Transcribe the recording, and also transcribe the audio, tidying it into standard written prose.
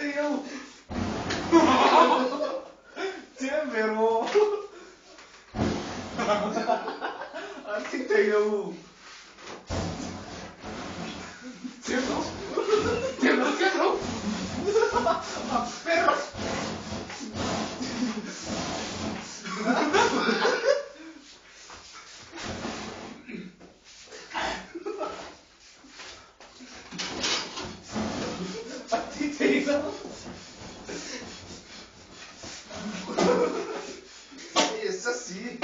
Thei lo. Chiam ve rawh. An thik thei lo. Chiam lo. Chiam lo, chiam lo. A per. A thi thei lo. Hei sa si.